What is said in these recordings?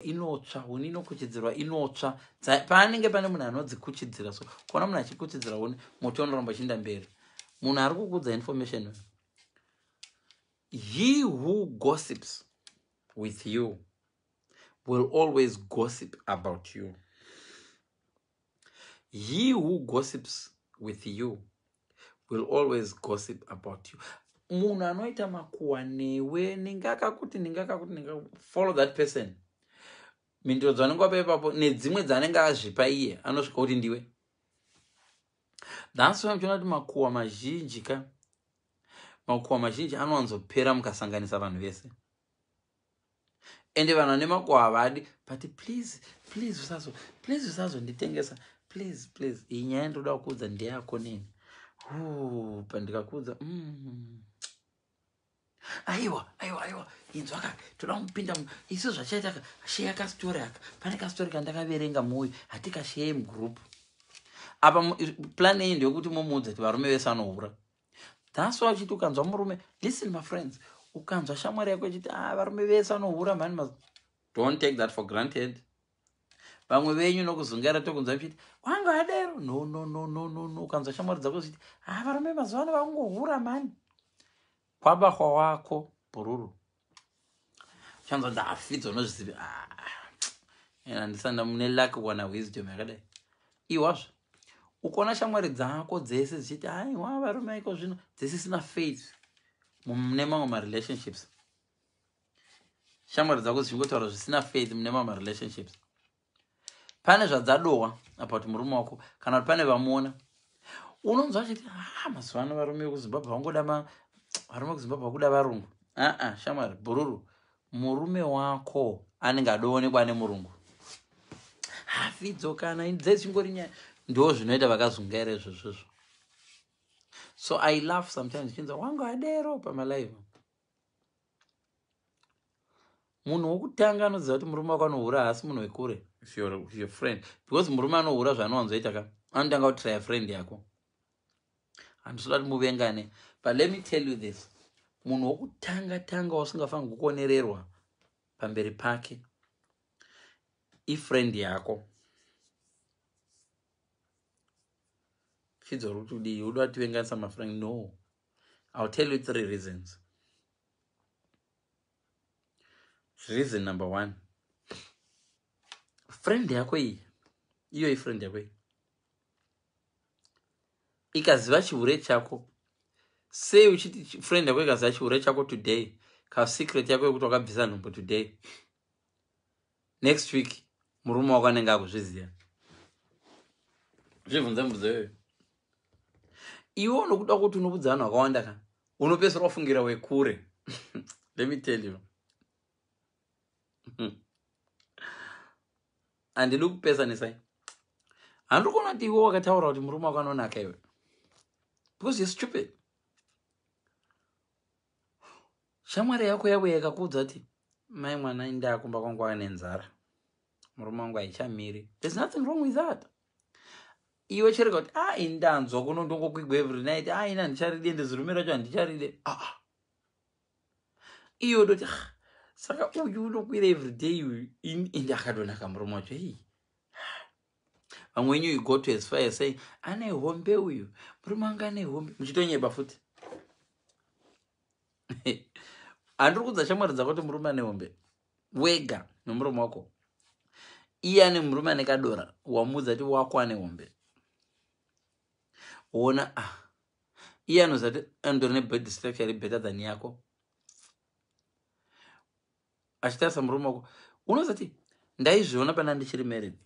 Inotsva huni, inokuchidzirwa, inotsva. Paanenge pane munhu anodzikuchidzira, so kuona munhu achikuchidzira huni, moto unoramba uchienda mberi. Munhu ari kukudza information, he who gossips with you will always gossip about you. He who gossips with you will always gossip about you. Munhu anoita makuhwa newe, ningakakuti, ningakakuti, ninga, follow that person. Mhinduro dzavanenge vapa ipapo nedzimwe dzaanenge azvipa iye, anosvika kuti ndiwe. That's why muchiona kuti makuhwa mazhinji ka, makuhwa mazhinji anowanzopera mukasanganisa vanhu vese. Ende vanhu vane makuhwa havadi, but please, please, usazo, please usazonditengesa, please, please. Iyi nyaya ndoda kuudza ndeyako neni. Pandikakuudza, Aiwa, aiwa, aiwa, inzwa ka, toda kupinda isu zvachaita ka, sheya kastori aka. Pane kastori kandakaverenga muuyu, hatikasheye mugroup apa. Plan iyi ndeyekuti mumuudza kuti varume vese vanohura. That's why uchiti ukanzwa murume, listen my friends, ukanzwa shamwari yako ichiti, "Ah, varume vese vanohura mhani," don't take that for granted. Vamwe venyu nokuzungaira, tokunzwa muchiti wanga adero. No, no, no, no, no, no. Ukanzwa shamwari dzako zichiti, "Ah, varume mazuva ano vakungohura mhani," kwabahwa wako bhururu. Uchanzwa kuti hafidzo unozvizivi. Ah, handisanda mune luck kuwana wisdom yakadai. Iwazvo ukaona shamwari dzako dzese dzichiti, "Aiwa, varume aiko zvino," dzisisina faith mune mamwe marelationships, shamwari dzako dzichingotaura zvisina faith mune mamwe marelationships, pane zvadzadohwa about murume wako kana kuti pane vamuona. Unonzwa achiti, "Ah, mazuva ano varume vekuZimbabwe vangoda, varume vekuZimbabwe vakuda varungu." Aa, shamwari, bhururu, murume wako anenge adoonekwa nemurungu. Hafidzo kana dzechingori nyaya, ndo zvinoita vakazungaira izvozvozvo. So I laugh sometimes chinza wangu adero pamalive. Munhu wokutanga anoziva kuti murume wako anohura haasi munhu wekure, your friend, because murume anohura, zvaanowanzoita ka, anotanga kutraya friend yako. Handisoda kuti muvengane, but let me tell you this: munhu wokutanga tanga wasingafaniri kukonererwa pamberi pake ifriend yako. Chidzora kuti udii, uda kutivenganisa mafriend? No, I'll tell you three reasons. Reason number one, friend yako iyi, iyo ifriend yako iyi, ikaziva chihure chako, sei uchiti friend yako ikaziva chihure chako today, kasecret yako yekuti wakabvisa nhumbu today, next week murume wako anenge akuzviziva? Zvibvunze mubvunzo iyoyo. Iwe unokuda kuti unobudza vanhu vakawanda ka, unopedzisira wafungira wekure. Let me tell you, handidi kupesanisai. Handiri kuona kuti iwe wakataura kuti murume wako anonaka iwe, because you're stupid. Shamwari yako yauya ikakuudza kuti, "Mai mwana, indakumba kwangu ane nzara, murume wangu haichamiri," there's nothing wrong with that. Iwe cherega kuti, "A, indanzwa kuno ndongokwigwa every night. A, ina handicharide, ende zirume racho handicharide." Aa, iwe doti, "Ah, saka uyu unokwira every day uyu, ende akadonaka murume wacho." Hei, vamwe wenyu, you go to as far as saying, "Ane hombe uyu murume wangu, ane hombe," muchitonyeba futi. Handiri kudza shamwari dzako kuti murume ane hombe. Wega nomurume wako, iye ane murume ane kadora, wamuudza kuti wako ane hombe. Ona, ah, iye anoziva kuti andori nebody structure iri better than yako, achitarisa murume wako. Unoziva kuti ndaizviona pana ndichiri married,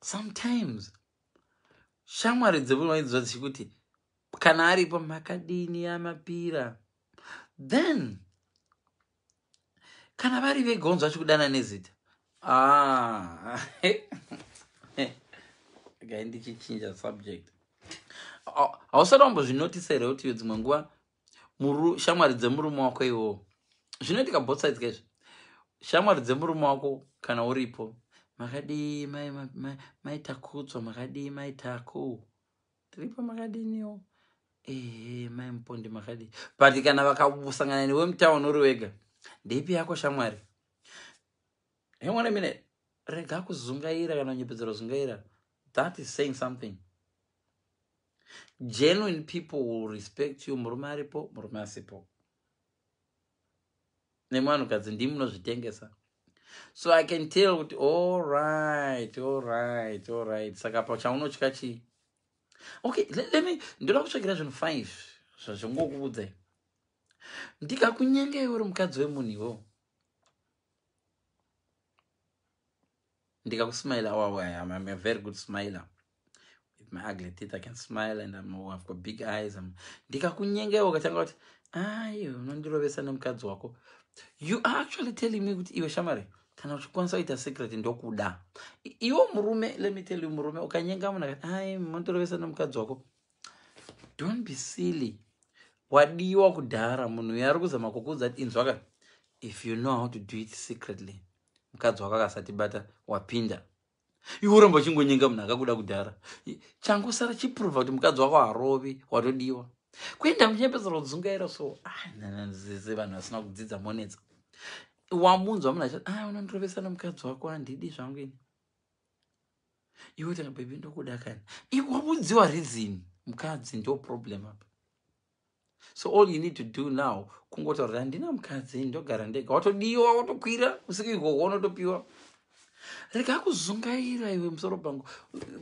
sometimes shamwari dzemurume dzichikuti kana aripo, "Makadini amapira?" Then kana vari vegonzo vachikudana nezita. Ah, gai ndichichinja subject. Hausati wambozvinotisa here kuti dzimwe nguva shamwari dzemurume wako iwowo, zvinoitika both sides kaizvo, shamwari dzemurume wako kana uripo, "Makadii maitakutswa? Makadii maitaku? Tiripo, makadiniwo? Ehe, mai Mupondi, makadii?" But kana vakasangana newe mutauni uri wega, ndeipi yako shamwari? Hang on a minute. Rega kuzungaira kana kunyepedzera kuzungaira. That is saying something. Genuine people will respect you, murume aripo, murume asipo. Nemwanhukadzi ndimi munozvitengesa. So I can tell kuti all right, all right, all right. Saka pa chaunotya chii? Okay, let me, ndoda kutsvagira zvinhu 5 zvazvingokuudzai. Ndikakunyenga iwe uri mukadzi wemunhu iwewo. Ndikakusmile, oh, I'm a very good smiler. With my ugly teeth I can smile and I've got big eyes. Ndikakunyenga iwe ukatanga kuti ayo unondirovesa nemukadzi wako. You are actually telling me kuti iwe shamari kana uchikwanisa kuita secret ndokuda. Iwe murume, let me tell you, murume ukanyenga munhu akati ai unondirovesa nemukadzi wako. Don't be silly. Wadiwa kudhara munhu uyo ari kuzama kukuudza kuti inzwa ka, if you know how to do it secretly, mukadzi wako akasatibata wapinda. Iwe uramba uchingonyenga munhu akakuda kudhara. Changosara chiprova kuti mukadzi wako harovi, watodiwa. Kuenda muchinyepedzera kudzungaira so, nananzeze vanhu vasina kudzidza monetsa. Wamunzwa munhu achiti, unondirovesa nemukadzi wako, handidi zvangu ini. Iwe tanga baby ndokuda kani. Iwe wabudziwa reason, mukadzi ndo problem apa. So all you need to do now kungotaura kuti handina mukadzi, ndogara ndega. Watodiwa, watokwira, usiku ikoko unotopiwa. Rega kuzungaira iwe musoro pangu.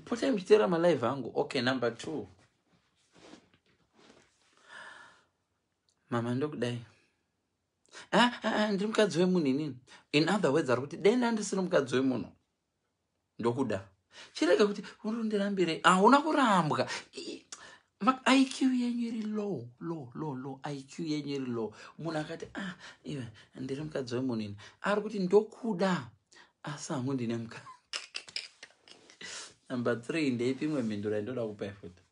Potai muchiteera malive angu. Okay, number 2. Mama ndokudai. Ndiri mukadzi wemunhu inini. In other words, ari kuti dai ndisiri mukadzi wemunhu. Ndokuda. Chirega kuti unondirambire. Hauna kurambwa. IQ yenyu iri low, low, low, low. IQ yenyu iri low. Munhu akati, iwe ndiri mukadzi wemunhu ini. Ari kuti ndokuda. Asi hangu ndine mukadzi. Number 3, ndeipi imwe mhinduro yandoda kupa futi?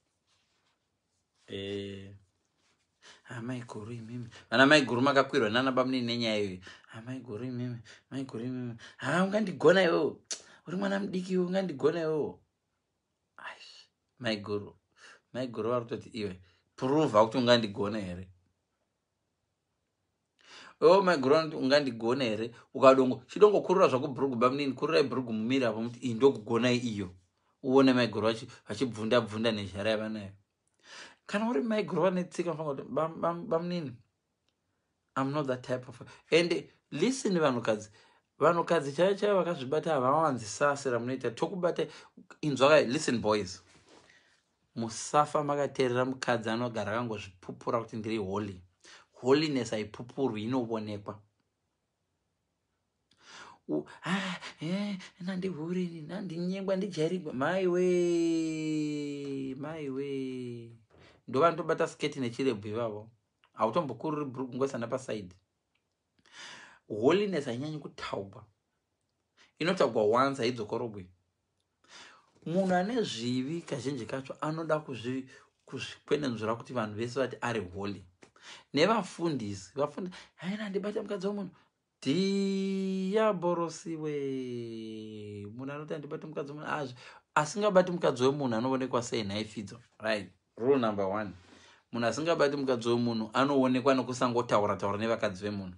Amai guru imimi. Vana mai guru makakwirwa nana bamunini nenyaya iyoyo. Amai guru imimi, mai guru imimi. Ungandigona iwewe. Uri mwana mudiki iwe, ungandigona iwewe. Aish, mai guru. Mai guru vari kutoti iwe, prove kuti ungandigona here. Oh, mai guru vanoti ungandigona here. Ukadongo, chidongokurura zvako bhurugu bamunini, kururai bhurugu mumire apo muti iyi ndokugonai iyo. Uone mai guru vachibvunda bvunda nezhara yavanayo. Kana uri mai guru vane tsika unofanira kuti bamunini, I'm not that type of. And listen vanhukadzi. Vanhukadzi chaivo chaivo vakazvibata havawanzi sasi ramunoita. Tokubata inzwa, listen boys. Musafa makateerera mukadzi anogara akangozvipupura kuti ndiri holy. Holiness haipupurwi, inoonekwa. Nandihuri, nandinyengwa, ndijairigwa. Maiwe, maiwe. Ndova ndobata sketi nechirebhu ivavo. Hautombokururi bhurugu ngosana paside. Holiness hainyanyi kutaugwa. Inotaugwa once, haidzokorogwi. Munhu ane zvivi kazhinji kacho anoda kuzvikwenenzura kuti vanhu vese vati ari holy. Nevafundisi, vafundisi, haina ndibata mukadzi wemunhu. Diaborosiwe. Munhu anoti andibate mukadzi wemunhu, azvi asingabati mukadzi wemunhu anoonekwa sei nhai Fidzo? Right. Rule number 1. Munhu asingabati mukadzi wemunhu anoonekwa nekusangotaura taura nevakadzi vemunhu.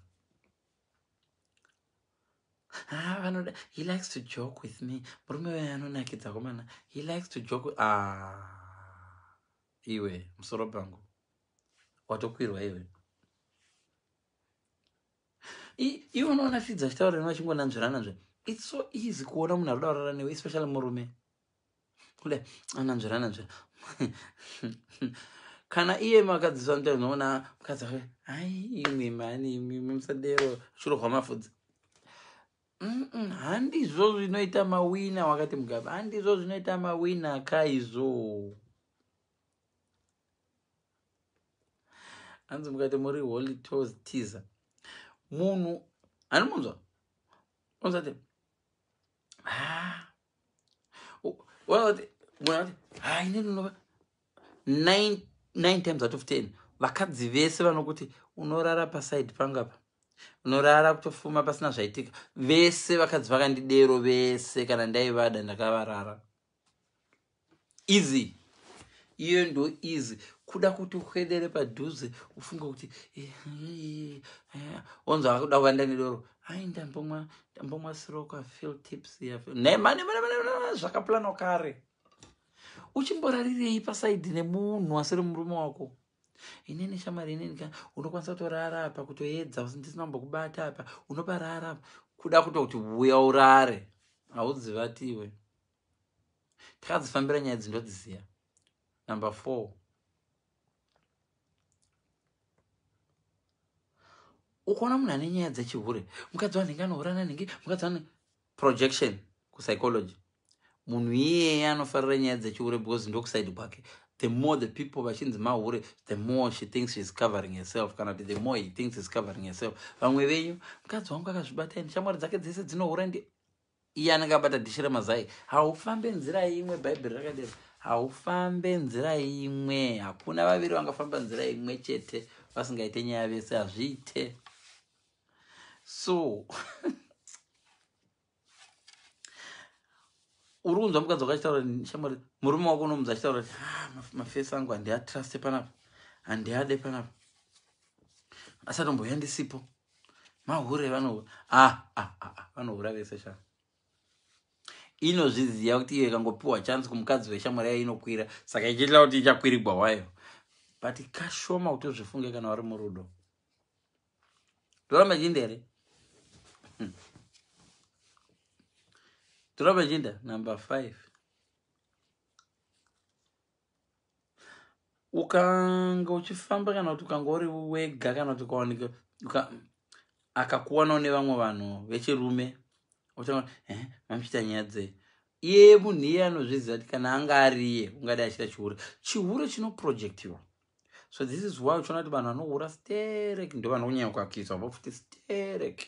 Vanoda, he likes to joke with me. Murume uyu anonakidza komana. He likes to joke. Iwe musoro pangu. Watokwirwa iwe. Iwe unoona Fidza achitaura newe achingonanzvirana nzve. It's so easy kuona munhu ari kuda kurara newe, especially murume. Kule ananzvirana nzve. Kana iye makadzi vanotaura unoona mukadzi wake, ai imwe mani imwe musadero achirohwa mafudzi. Handizvo zvinoita mawina wakati Mugabe. Handizvo zvinoita mawina kaizvo. Hanzi mukati muri holy toes teaser. Munhu anomunzwa? Unozati, munhu anoti, ini ndinova 9 times out of 10 vakadzi vese vanokuti unorara paside pangu apa. Unorara kutofuma pasina zvaitika. Vese vakadzi vakandidero vese kana ndaivada ndakavarara. Easy. Iyo ndo easy. Kuda kuti ukwedere padhuze ufunge kuti onzwa akuda kuanda nedoro. Hai, ndambomwa siroko, feel tipsy. Nema nema nema, zvakaplanwa kare. Uchimborarirei paside nemunhu asiri murume wako? Inini shamari, inini ka unokwanisa kutorara apa, kutoedza ndisina kumbokubata apa, unoparara apa, kuda kutoti uya urare, haudzivatiwe. Takadzifambira nyaya dzindodziziya. Number 4, ukaona munhu ane nyaya dzechihure, mukadzi wanhingi anohura nanhingi, mukadzi wane projection kupsychology, munhu iyeye anofarira nyaya dzechihure because ndokuside kwake. The more the people vachinzi mahure, the more she thinks she's covering herself, kana kuti the more he thinks he's covering herself. Vamwe venyu, mukadzi wangu akazvibata ini, shamwari dzake dzese dzinohura, ndi iye anenge abata dhishi remazai. Haufambe nzira imwe, Bhaibheri rakadero, haufambe nzira imwe. Hakuna vaviri vangafamba nzira imwe chete vasingaite nyaya vese, hazviite. So uri kunzwa mukadzi wakachitaura shamwari, murume wako unomudza achitaura kuti, ah, mafesi angu handiatruste panapa, handiade panapa, asatomboya ndisipo, mahure vanohura. Ah, ah, ah, ah, vanohura vese sha. Inozviziva kuti iyo ikangopiwa chance kumukadzi weshamwari yayo inokwira, saka ichiitira kuti ichakwirigwa wayo. But kashoma kuti uzvifunge kana uri murudo. Toramba chinda here? Toramba chinda. Number 5, ukanga uchifamba kana kuti ukanga uri wega, kana kuti ukawanika akakuwanawo nevamwe vanhu vechirume, otanga mamuchiita nyaya dzei? Iye munhu iye anozviziva kuti kana anga ariye ungadai achiita chihure. Chihure chinoprojectiwa. So this is why uchiona kuti vanhu vanohura sterek ndo vanonyanya kuakiswa vofuti sterek.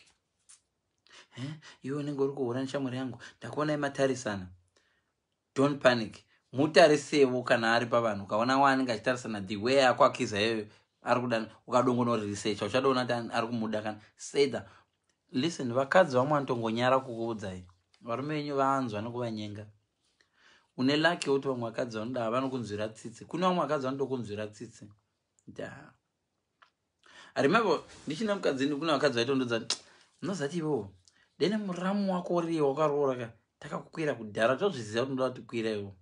Iwe unenge uri kuhura neshamwari yangu, ndakuonai matarisana. Don't panic, mutarisewo kana ari pavanhu. Ukaona waanenge achitarisana, the way akwakiza iyoyo ari kuda, ukadongonorisecha uchadoona kuti ari kumuda kana seda. Listen, vakadzi vamwe vanotongonyara kukuudzai varume venyu vanzwa nekuvanyenga. Une lucky kuti vamwe vakadzi vanoda vanokunzwira tsitsi. Kune vamwe vakadzi vanotokunzwira tsitsi. Da remember ndichina mukadzi, kune vakadzi vaitondodza, unozati iwewo dene muramu wako uriye wakaroora ka, takakukwira kudhara, tozviziva kuti ndoda tikwira iwo.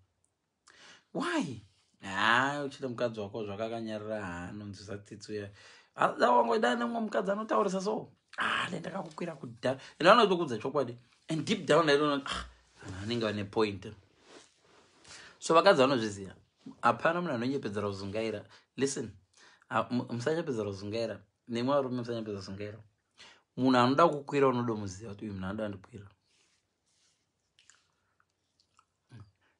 Why? Ha, uchida mukadzi wako zvakakanyarira, ha, anonzwisa tsitsi uya. Wangoida nemumwe mukadzi anotaurisa so, ah, le ndakakukwira kudhara. Ende vanotokuudza chokwadi, and deep down I don't know, ah, vanhu vanenge vane point. So vakadzi vanozviziva, hapana munhu anonyepedzera kuzungaira. Listen, musanyepedzera kuzungaira, nemwe varume musanyepedzera kuzungaira. Munhu anoda kukwira unodomuziva kuti uyu munhu anoda ndikwira,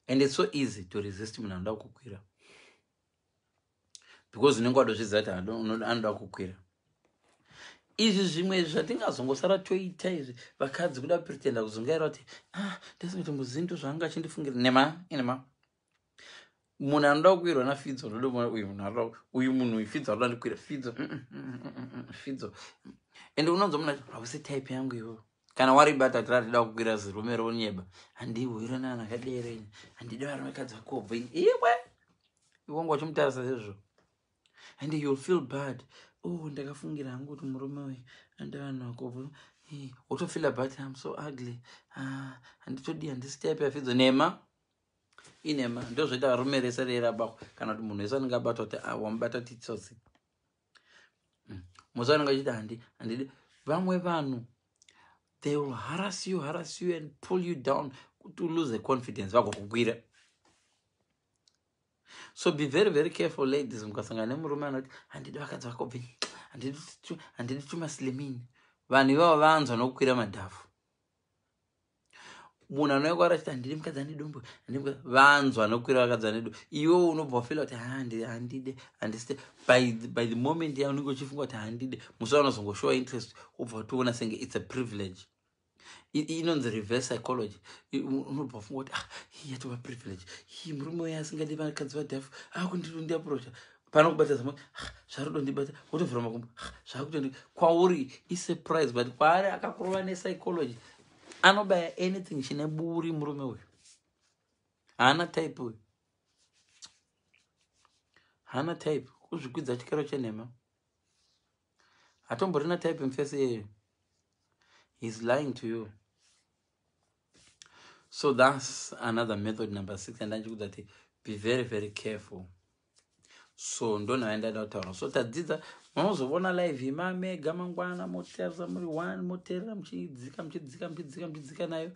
and it's so easy to resist munhu anoda kukwira because unenge wadozviziva kuti anoda kukwira. Izvi zvimwe zvatingazongosara toita izvi, vakadzi kuda pretenda kuzungaira kuti, ah, ndasingati zvaanga achindifungira. Nema inema, munhu anoda kukwirwa naFidzo, unodomuona uyu munhu anoda, uyu munhu uyu Fidzo anoda ndikwira. Fidzo, Fidzo, ende unonzwa munhu achi, hausi type yangu iwewe. Kana waribata kuti ratida kukwira zirume ronyeba, handihwire nana akadere, handidi varume kadzi vakobva ini. Iwe iwonga uchimutarisa sezvo, and you'll feel bad. Oh, ndakafungira hangu kuti murume uyu anda vanhu vakobva. Wotofeela bad, I'm so ugly. Ah, handitodi, handisi type yaFidzo. Nema inema, ndozvoita varume rese reirabakwa, kana kuti munhu wese anenge abatwa kuti, ah, wamubata kuti tsotsi. Musi anenge achiti handidi vamwe vanhu, they will harass you, harass you and pull you down to lose the confidence, vagokukwira. So be very very careful, ladies. Mukasangana nemurume anoti handidi vakadzi vakobvi, handidi tumaslimini, vanhu ivavo vanzwa nokukwira madhafu. Munhu anouya kwaari achiti handidi mukadzi ane dumbu, vanzwa nokukwira vakadzi vane dumbu. Iwewo unobva wafeela kuti handide, handisite. By the moment yaunenge uchifunga kuti handide, musi vanozongoshowa interest, wobva watoona senge it's a privilege. Inonzi reverse psychology. Unobva wafunga kuti, ah, yatova privilege. Murume uyo asingadi vakadzi vadhafu akundiapproacha pano kubata zama, ah, zvarudondibata, wotovhura makumbo, ah, zvakutondi kwauri isurprise, but kwaari akakurova nepsychology. Anobaya anything chine buri. Murume uyu haana type, uyu haana type, kuzvikwidza chikero chenhema, hatomborina type mufesi iyeyo. He's lying to you. So that's another method number six. And ndachikudza kuti be very, very careful. So ndonhava ndaida kutaura. So tadzidza. Munozovona live imamega mangwana, motarisa muri one, moteerera muchidzika, muchidzika, muchidzika, muchidzika nayo.